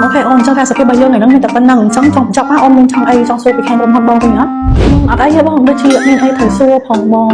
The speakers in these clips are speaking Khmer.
OK អូនអញ្ចឹងការសភាពរបស់យើងថ្ងៃហ្នឹងមានតែប៉ុណ្្នឹងអញ្ចឹងចង់បញ្ចប់ណាអូនមានចង់អីចង់សួរពីខាងក្រុមហ៊ុនបងវិញអត់អត់អីទេបងដូចជាមានអីត្រូវសួរផងបង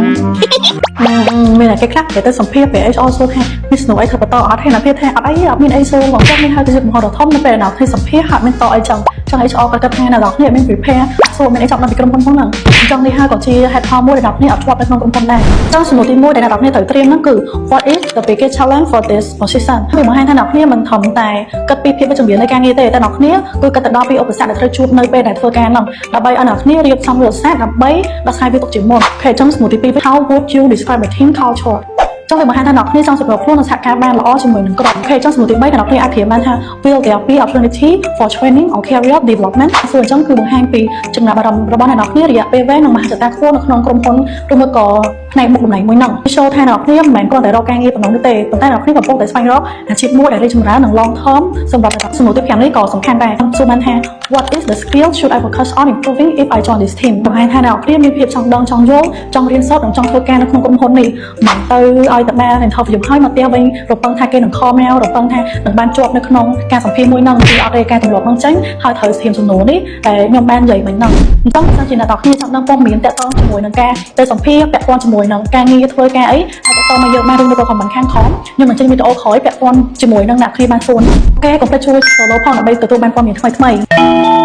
មានតែគេខ្លះគេទៅសម្ភាសពេល HR សួរថាមានស្នូអីធ្វើបន្តអត់ទេណាភាពថាអត់អីអត់មានអីសួរបងចឹងមានហើយទៅជាកំហុសដ៏ធំនៅពេលដល់ធ្វើសម្ភាសហាក់មានតអីចឹងចឹង HR គាត់គិតថាអ្នកនរគ្នាមាន prepare សួរមានអីចង់ដល់ពីក្រុមហ៊ុនផងហ្នឹងអញ្ចឹងនេះហើយក៏ជាហេតុផលមួយដែលអ្នកនរគ្នាអត់ជាប់នៅក្នុងក្រុមហ៊ុនដែរអញ្ចឹងសំណួរទី1ដែលអ្នកនរគ្នាត្រូវត្រៀមហ្នឹងគឺ "What is the biggest challenge for this position?" វាបង្ហាញថាអ្នកនរគ្នាមិនត្រឹមតែគិតពីភាពវិជ្ជមាននៃការងារទេតែអ្នកនរគ្នាគឺគិតទៅដល់ពីឧបសគ្គដែលត្រូវជួបនៅពេលដែលធ្វើការហ្នឹងដើម្បីឲ្យអ្នកនរគ្នារៀបចំយុទ្ធសាស្ត្រដើម្បីដោះស្រាយវាទុកជាមុន OK អញ្ចឹងសំណួរទី2 "How would you describe a team culture?" ចង់ឲ្យបង្ហាញថាអ្នកគ្នាចង់សម្របខ្លួននិងសហការបានល្អជាមួយនឹងក្រុម OK ចង់សំណួរទី3អ្នកគ្នាអាចត្រៀមបានថា "Will there be opportunity for training or career development?" សួរអញ្ចឹងគឺបង្ហាញពីចំណាប់អារម្មណ៍របស់អ្នកគ្នារយៈពេលវែងនិងមហិច្ឆតាខ្ពស់នៅក្នុងក្រុមហ៊ុនឬមួយក៏ផ្នែកមុខតំណែងមួយហ្នឹង show ថាអ្នកគ្នាមិនមែនគ្រាន់តែរកការងារប៉ុណ្ណោះនោះទេប៉ុន្តែអ្នកគ្នាកំពុងតែស្វែងរកអាជីពមួយដែលរីកចម្រើននិង long term សម្រាប់សំណួរទី5នេះក៏សំខាន់ដែរសួរបានថា "What is the skill should I focus on improving if I join this team?" បង្ហាញថាអ្នកគ្នាមានភាពចង់ដឹងចង់យល់ចង់រៀនសូត្រនិងចង់ធ្វើការនៅក្នុងក្រុមហ៊ុននេះមិនទៅឲ្យតែបាន interview ហើយមកផ្ទះវិញរំពឹងថាគេនឹង call មករំពឹងថានឹងបានជាប់នៅក្នុងការសម្ភាសន៍មួយហ្នឹងគឺអត់ទេការទម្លាប់ហ្នឹងចេញហើយត្រូវស្រៀមសំណួរនេះតែខ្ញុំបាននិយាយមិញហ្នឹងអញ្ចឹងបើសិនជាអ្នកនរគ្នាចង់ដឹងព័ត៌មានតាក់ទងជាមួយនឹងការទៅសម្ភាសន៍ពាក់ព័ន្ធជាមួយនឹងការងារធ្វើការអីអាចតាក់ទងមកយើងបានឬក៏ comment ខាងក្រោមខ្ញុំនឹងចេញវីដេអូក្រោយពាក់ព័ន្ធជាមួយនឹងអ្នកគ្នាបានសួរ OK កុំភ្លេចជួយ follow ផងដើម្បីទទួលបានព័ត៌មានថ្មីៗ។